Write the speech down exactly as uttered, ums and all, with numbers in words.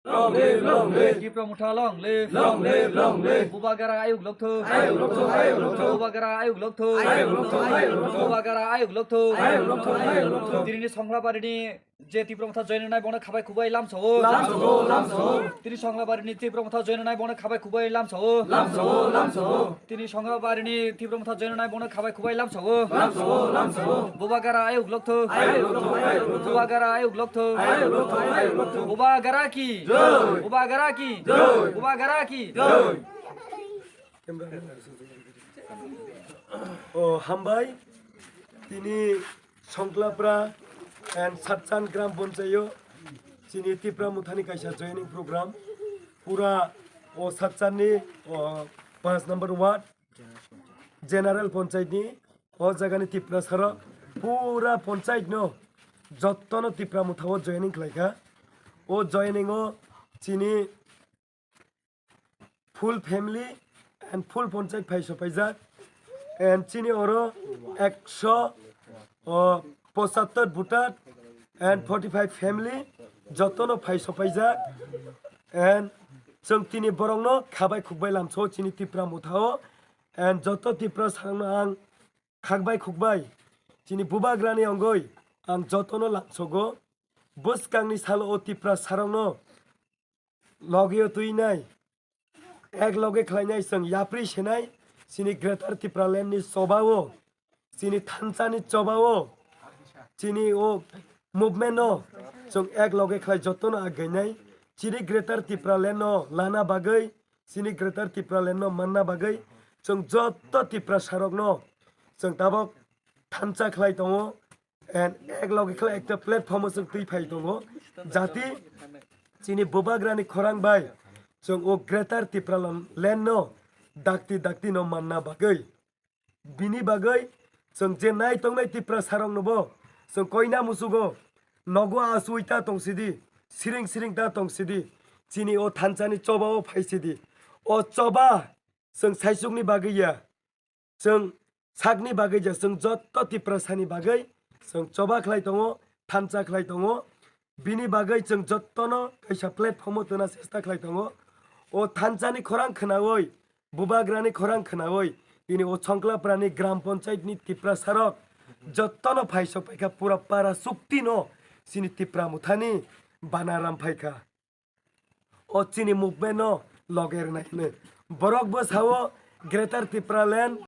Long live, long live. Tipra Motha long live. Long live, long live. Bubagra ayuk lokthok. Ayuk lokthok, ayuk lokthok. Bubagra ayuk lokthok. Ayuk lokthok, ayuk lokthok. Bubagra ayuk lokthok. Ayuk lokthok, ayuk lokthok. Tini ni Songlabarini je Tipra Motha join nai bono khabai khubai lamsao. Lamsao, lamsao. Tini Songlabarini Tipra Motha join nai bono khabai khubai lamsao. Lamsao, lamsao. Tini Songlabarini Tipra Motha join nai bono khabai khubai lamsao. Lamsao, lamsao. Bubagra ayuk lokthok. Ayuk lokthok, ayuk lokthok. Bubagra ayuk lokthok. Ayuk lokthok, ayuk lokthok. Bubagra ki? Jai. Bubagra ki? Jai. Bubagra ki? Jai. O hambai, tini Songklapra and Satchan Gram Panchayo chini Tipra Mothani kaisa joining program. Pura o Satchanni o panch number ward, General Panchayat ni o jaga ni Tipra sarok pura panchayat no jotto no Tipra Motha o joining khlai kha. O joining o chini full family and full panchayat phai sopaijak, and chini oro ekso o pochattor voter and forty five family jotto no phai sopaijak, and chwng tini borok no khabai khukbai lamsao chini Tipra Motha o. And joto Tipra sarokno ang khakbai khukbai chini bubagrani ongoi ang jotono lamsogo. Bwskangni salo o Tipra sarokno logio twinai, ek loge khlainai, chwng yapri senai chini Greater Tipraland ni chobao, chini thansa ni chobao, chini o movement no chwng ek loge khlai jotono againai chini Greater Tipraland no lana bagwi, chini Greater Tipraland no manna bagwi chwng joto Tiprasa rokno chwng tabok thansa khlai tongo, and ek loge khlai ekta platform o chwng twi phai tongo, jati chini bubagrani khorang bai chwng o Greater Tipraland no dakti dakti no manna bagwi. Bini bagwi chwng je nai tongnai Tiprasa rokno bo chwng koina musugo, nogo asui ta tong sidi, siring siring ta tong sidi, chini o thansa ni choba o phai sidi. O choba chwng saichukni bagwi ya, chwng sakni bagwi ya, chwng joto Tiprasa ni bagwi chwng choba khlai tongo, thansa khlai tongo. Bini bagwi chwng jotono kaisa platform o twna chesta khlai tongo. O thansa ni khorang khwnawi, bubagrani khorang khwnawi, tini o Songklaprani Gram Panchayat ni Tiprasa rok jotono phai sok phaikha, pura para chukti no chini Tipra Mothani bana ram phaikha. O chini movement no loge rwnai hwnwi borok bo sao Greater Tipraland